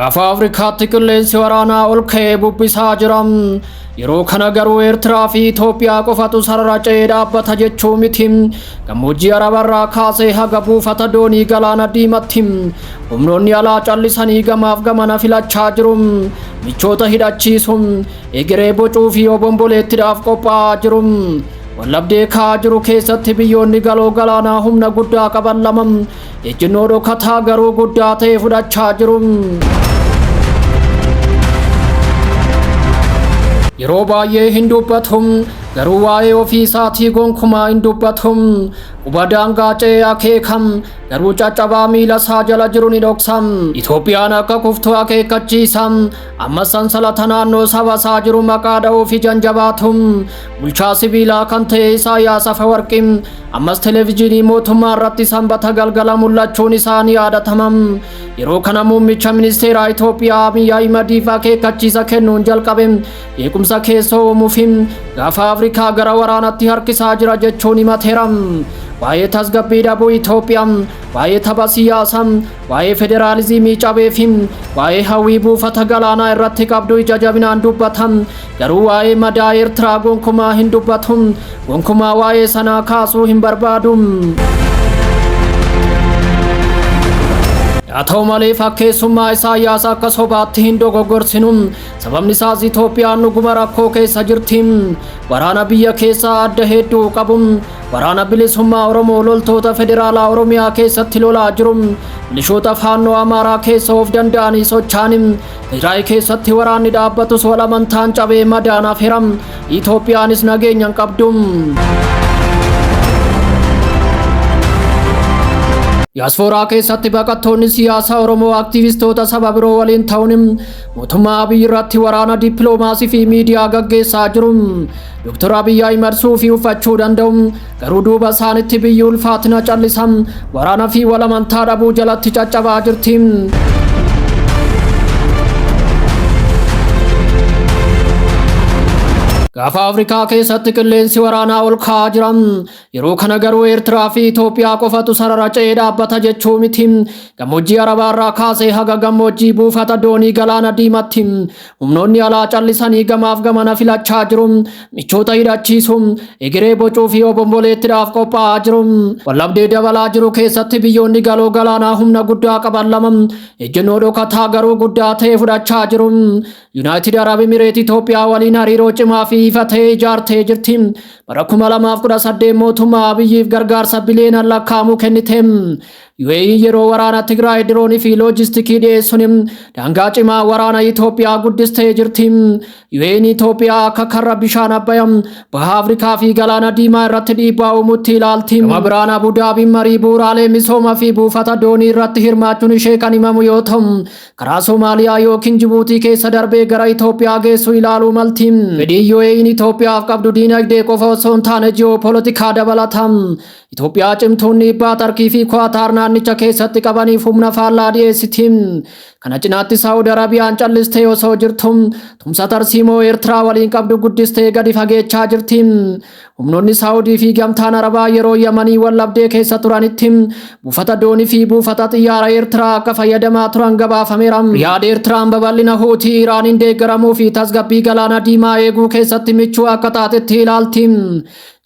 Gaafa Afrikaatti qilleensi waraanaa ol ka'ee bubbisaa jira. Yeroo kana garuu Eertiraa fi Itoophiyaa qofatu sarara ce'ee dhaabbata jechuu miti. Gammoojjii Arabarraa kaasee haga buufata doonii galaana diimatti humnoonni alaa callisanii gamaaf gamana filachaa jiru. Michoota hidhachiisu, egeree bocuu fi obomboleettiidhaaf qophaa'aa jiru. Wallabdee ka'aa jiru keessatti biyyoonni galoo galaanaa humna guddaa qaban lama ejjennoo dhokataa garuu guddaa ta'e fudhachaa jiru. Yeroo baay'ee hin dubbatu, garuu waa'ee ofii isaatii gonkumaa hin dubbatu. Quba daangaa ce'ee akeeka, garuu caccabaa miila isaa jala jiru ni dhoksa. Itoophiyaan akka kuftu akeekkachiisa, amma sansalata naannoo saba isaa jiru maqaa dha'uu fi janjabaatu. Bulchaa sibiilaa kan ta'e Isaayyaas Afawarqi ammas televezyiinii mootummaa irratti sanbata galgala mul'achuun isaa ni yaadatama. Yeroo kana muummicha ministeeraa Itoophiyaa Abiy Ahimadiif akeekkachiisa kennuun jalqabe. Beekumsa keessoo uumuuf gaafa Afrikaa gara waraanatti harkisaa jira jechuun himateera. Waa'ee tasgabbii dhabuu Itoophiyaa, waa'ee tapha siyaasaa, waa'ee federaalizimii cabee fi waa'ee hawwii buufata galaanaa irratti qabdu ija jabinaan dubbata. Garuu waa'ee madaa Eertiraa gonkumaa hin dubbatu. Gonkumaa waa'ee sanaa kaasuu hin barbaadu. Haa ta'u malee fakkeessummaa Isaayyaas akka sobaatti hin dogogorsinu. Sababni isaas Itoophiyaan dhuguma rakkoo keessa jirti. Waraana biyya keessaa adda hedduu qabu. Waraana bilisummaa Oromoo loltoota federaalaa Oromiyaa keessatti lolaa jiru. Milishoota faannoo Amaaraa keessa of danda'anii socho'an. Tigraay keessatti waraanni dhaabbatus wal amantaan cabee madaan hafeera. Itoophiyaanis nageenya hin qabdu. Diyaaspooraa keessatti baqattoonni siyaasaa Oromoo aktiivistoota saba biroo waliin ta'uun mootummaa Abiy irratti waraana dippiloomaasii fi miidiyaa gaggeessaa jiru. Dr. Abiy Ahimad suufii uffachuu danda'u, garuu duuba isaanitti biyyi ulfaatina callisa, waraana fi wal amantaa dhabuu jalatti caccabaa jirti. Gaafa Afrikaa keessatti qilleensi waraanaa ol ka'aa jira. Yeroo kana garuu Eertiraa fi Itoophiyaa qofatu sarara ce'ee dhaabbata jechuu miti. Gammoojjii Arabaarraa kaasee haga gammoojjii buufata doonii galaana diimatti humnoonni alaa callisanii gamaaf gamana filachaa jiru. Michoota hidhachiisu, egeree bocuu fi obomboleettiidhaaf qophaa'aa jiru. Wallabdee dabalaa jiru keessatti biyyoonni galoo galaanaa humna guddaa qaban lama ejjennoo dhokataa garuu guddaa ta'e fudhachaa jiru. Yuunaayitid Arab Imireet Itoophiyaa waliin hariiroo cimaa fi ifa ta'e ijaartee jirti. Bara 2018 mootummaa Abiyyiif gargaarsa biliyoonaan lakkaa'amu kennite. UAE yeroo waraana Tigraay diroonii fi loojistikii dhiyeessuun daangaa cimaa waraana Itoophiyaa guddistee jirti. UAE'n Itoophiyaa akka karra bishaan Abbayyaa baha Afrikaa fi galaana Diimaa irratti dhiibbaa uumutti ilaalti. Gama biraan Abu Daabiin marii bu'uuraalee misooma fi buufata doonii irratti hirmaachuun ishee kan himamu yoo ta'u, karaa Somaaliyaa yookiin Jibuutii keessa darbee gara Itoophiyaa geessu ilaaluu malti. Fedhiin UAE'n Itoophiyaaf qabdu diinagdee qofa osoo hin taane ji'oopoolitikaa dabalata. Itoophiyaa cimtuun dhiibbaa Tarkii fi Kuwaataar naannicha keessatti qabaniif humna faallaa dhiyeessiti. Kana cinaatti Saawud Arabiyaan callistee osoo jirtu tumsa tarsiimoo Eertiraa waliin qabdu guddistee gadi fageechaa jirti. Humnoonni Saawudii fi gamtaan Arabaa yeroo Yamanii wallabdee keessa turanitti buufata doonii fi buufata xiyyaara Eertiraa akka fayyadamaa turan gabaafameera. Riyaad Eertiraan babal'ina Huutii Iraaniin deeggaramuu fi tasgabbii galaana diimaa eeguu keessatti michuu akka taatetti ilaalti.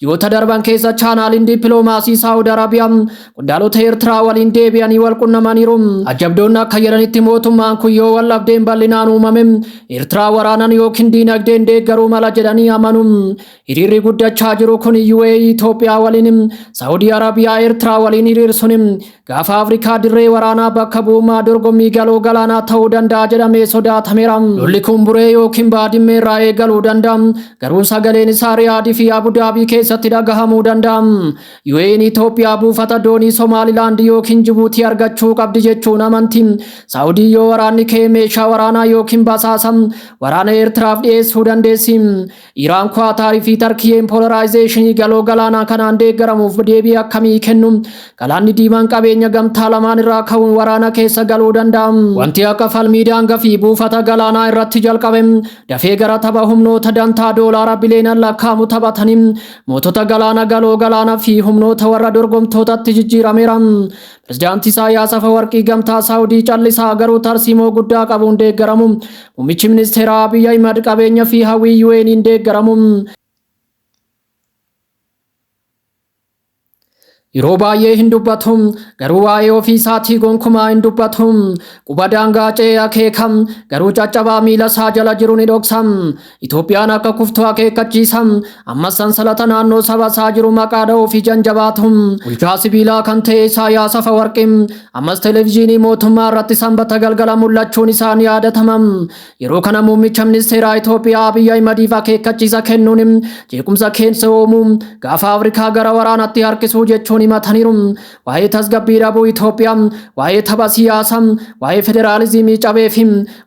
Ji'oota darban keessa chaanaaliin dippiloomaasii Saawud Arabiyaa qondaalota Eertiraa waliin deebi'anii wal qunnamaniiru. Ajabdoonni akka jedhanitti mootummaan kun yoo wal dhabdeen bal'inaan uumame Eertiraa waraanan yookiin diinagdeen deeggaruu mala jedhanii amanu. Hiriirri guddachaa jiru kun UAE Itoophiyaa waliin Saawudii Arabiyaa Eertiraa waliin hiriirsuun gaafa Afrikaa dirree waraanaa bakka bu'ummaa dorgommii galoo galaanaa ta'uu danda'a jedhamee sodaatameera. Lolli kun Buree yookiin Baadimmee irraa eegaluu danda'a. Garuu sagaleen isaa Riyaadii fi Abudaabii keessatti dhagahamuu danda'a. UAE'n Itoophiyaa buufata doonii Somaalilaand yookiin Jibuutii argachuu qabdi jechuun amanti. Saawudii yoo waraanni ka'e meeshaa waraanaa yookiin basaasa waraana Eertiraaf dhiyeessuu dandeessi. Iraan, Kuwaataarii fi Tarkiyyeen polaraayizeeshinii galoo galaanaa kanaan deeggaramuuf deebii akkamii kennu? Galaanni diimaan qabeenya gamtaa lamaan irraa ka'uun waraana keessa galuu danda'a. Wanti akka falmii daangaa fi buufata galaanaa irratti jalqabe dafee gara tapha humnoota dantaa doolaara biliyoonaan lakkaa'amu taphatanii mootummaa Mootota galaana galoo galaana fi humnoota warra dorgomtootatti jijjiirameera. Pirezidaantii Isaayyaas Afawarqii gamtaa Saawudii callisaa garuu tarsiimoo guddaa qabuun deeggaramu. Muummichi ministeeraa Abiy Ahimad qabeenya fi hawwii UN'n deeggaramu. Yeroo baay'ee hin dubbatu, garuu waa'ee ofii isaatii gonkumaa hin dubbatu. Quba daangaa ce'ee akeeka, garuu caccabaa miila isaa jala jiru ni dhoksa. Itoophiyaan akka kuftu akeekkachiisa, ammas sansalata naannoo saba isaa jiru maqaa dha'uu fi janjabaatu. Bulchaa sibiilaa kan ta'e Isaayyaas Afawarqi ammas televezyiinii mootummaa irratti Sanbata galgala mul'achuun isaa ni yaadatama. Yeroo kana muummicha ministeeraa Itoophiyaa Abiy Ahimadiif akeekkachiisa kennuun jeequmsa keessa uumuu, gaafa Afrikaa gara waraanatti harkisuu jechuun himataniiru. Waa'ee tasgabbii dhabuu Itoophiyaa, waa'ee tapha siyaasaa, waa'ee federaalizimii cabee fi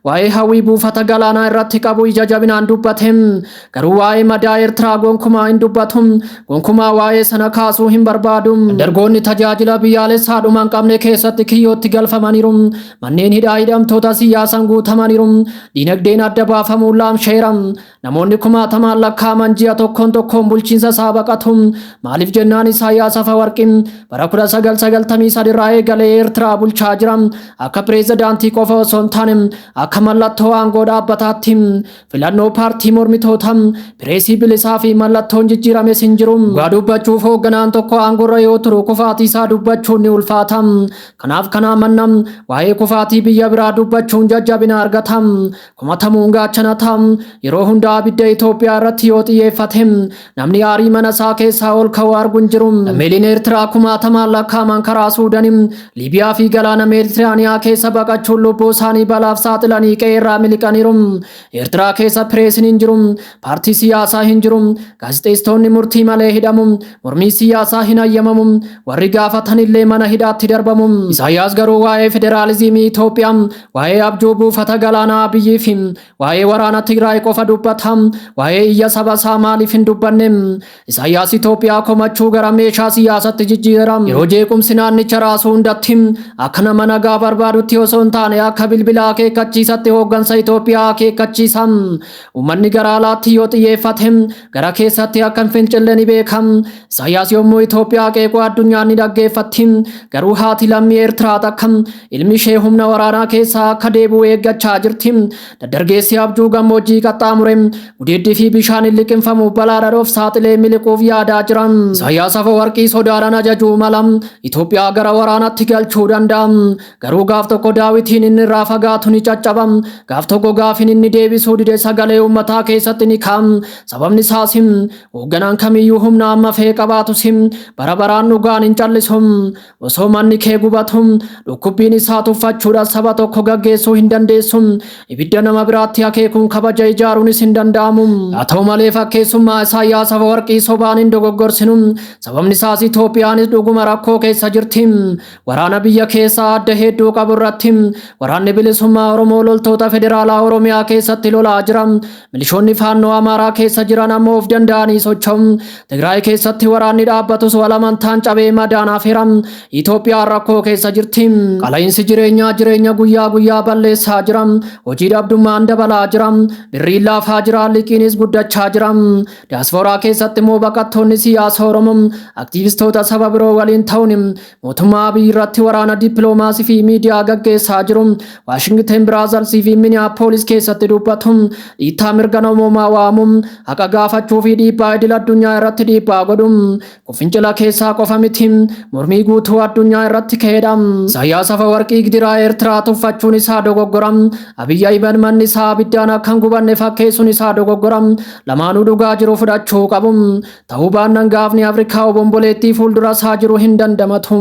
waa'ee hawwii buufata galaanaa irratti qabu ija jabinaan dubbate. Garuu waa'ee madaa Eertiraa gonkumaa hin dubbatu. Gonkumaa waa'ee sana kaasuu hin barbaadu. Dargoonni tajaajila biyyaalessaa dhuma hin qabne keessatti kiyyootti galfamaniiru. Manneen hidhaa hidhamtoota siyaasaan guutamaniiru. Dinagdeen adda baafamuun laamsheera. Namoonni kumaatamaan lakkaa'aman ji'a tokkoon tokkoon bulchiinsa isaa baqatu. Maaliif jennaan Isaayyaas Afawarqi bara 1993 irraa eegalee Eertiraa bulchaa jira. Akka pireezidaantii qofa osoo hin taane akka mallattoo aangoo dhaabbataatti. Filannoo paartii mormitoota, pireesii bilisaa fi mallattoon jijjiirames hin jiru. Dhugaa dubbachuuf hoogganaan tokko aangorra yoo turu kufaatii isaa dubbachuun ni ulfaata. Kanaaf kanaa manna waa'ee kufaatii biyya biraa dubbachuun jajjabina argata. Komatamuun gaachana ta'a. Yeroo hundaa abidda Itoophiyaa irratti yoo xiyyeeffate namni aarii mana isaa keessaa ol ka'u argu hin jiru. Lammiileen Eertiraa kumaatamaan lakkaa'aman karaa Suudanii, Liibiyaa fi galaana Meeditiraaniyaa keessa baqachuun lubbuu isaanii balaaf saaxilanii qe'ee irraa miliqaniiru. Eertiraa keessa pireesiin hin jiru, paartii siyaasaa hin jiru, gaazexeessitoonni murtii malee hidhamu, mormii siyaasaa hin hayyamamu, warri gaafatanillee mana hidhaatti darbamu. Isaayyaas garuu waa'ee federaalizimii Itoophiyaa, waa'ee abjuu buufata galaanaa Abiyyii fi waa'ee waraana Tigraay qofa dubbata. Waa'ee iyya saba isaa maaliif hin dubbanne? Isaayyaas Itoophiyaa komachuu gara meeshaa siyaasatti jijjiireera. Yeroo jeequmsi naannicha raasuu hundatti akka nama nagaa barbaadutti osoo hin taane akka bilbila akeekkachiisatti hooggansa Itoophiyaa akeekkachiisa. Uummanni gara alaatti yoo xiyyeeffate gara keessatti akka hin fincille ni beeka. Isaayyaas yommuu Itoophiyaa qeequu addunyaan ni dhaggeeffatti. Garuu haati lammii Eertiraa takka ilmi ishee humna waraanaa keessaa akka deebi'u eeggachaa jirti. Daddargeessi abjuu gammoojjii qaxxaamure gudeeddii fi bishaan hin liqimfamu balaa dhadhoof saaxilee miliquuf yaadaa jira. Isaayyaas Afawarqii sodaadhaan ajajuu mala. Itoophiyaa gara waraanatti galchuu danda'a. Garuu gaaf tokko daawitiin inni irraa fagaatu ni caccaba. Gaaf tokko gaafin inni deebisuu dide sagalee uummataa keessatti ni ka'a. Sababni isaas hoogganaan kamiyyuu humna amma fe'e qabaatus bara baraan dhugaan hin callisu. Osoo manni kee gubatu dhukkubbiin isaa tuffachuudhaan saba tokko gaggeessuu hin dandeessu. Ibidda nama biraatti akeekuun kabaja ijaaruunis hin danda'amu. Haa ta'u malee fakkeessummaa Isaayyaas Afawarqii sobaan hin dogoggorsinu. Sababni isaas Itoophiyaanis dhuguma rakkoo keessa jirti. Waraana biyya keessaa adda hedduu qabu irratti waraanni bilisummaa Oromoo loltoota federaalaa Oromiyaa keessatti lolaa jira. Milishoonni faannoo Amaaraa keessa jiran ammoo of danda'anii socho'u. Tigraay keessatti waraanni dhaabbatus wal amantaan cabee madaan hafeera. Itoophiyaan rakkoo keessa jirti. Qala'iinsi jireenyaa jireenya guyyaa guyyaa balleessaa jira. Hojii dhabdummaan dabalaa jira. Birriin laafaa jira. Liqiinis guddachaa jira. Diyaaspooraa keessatti immoo baqattoonni siyaasa Oromoo aktiivistoota saba biroo waliin ta'uun mootummaa Abiy irratti waraana dippiloomaasii fi miidiyaa gaggeessaa jiru. Waashingten, Biraazalsii fi Miniyaappoolis keessatti dubbatu. Dhiittaa mirga namoomaa waamu. Haqa gaafachuu fi dhiibbaa idil addunyaa irratti dhiibbaa godhu. Kun fincila keessaa qofa miti. Mormii guutuu addunyaa irratti ka'edha. Isaayyaas Afawarqii gidiraa Eertiraa tuffachuun isaa dogoggora. Abiy Ahimad manni isaa abiddaan akka hin gubanne fakkeessuun isaa dogoggora. Lamaanuu dhugaa jiru fudhachuu qabu. Ta'uu baannaan gaafni Afrikaa obomboleettii fuuldura isaa jiru hin dandamatu.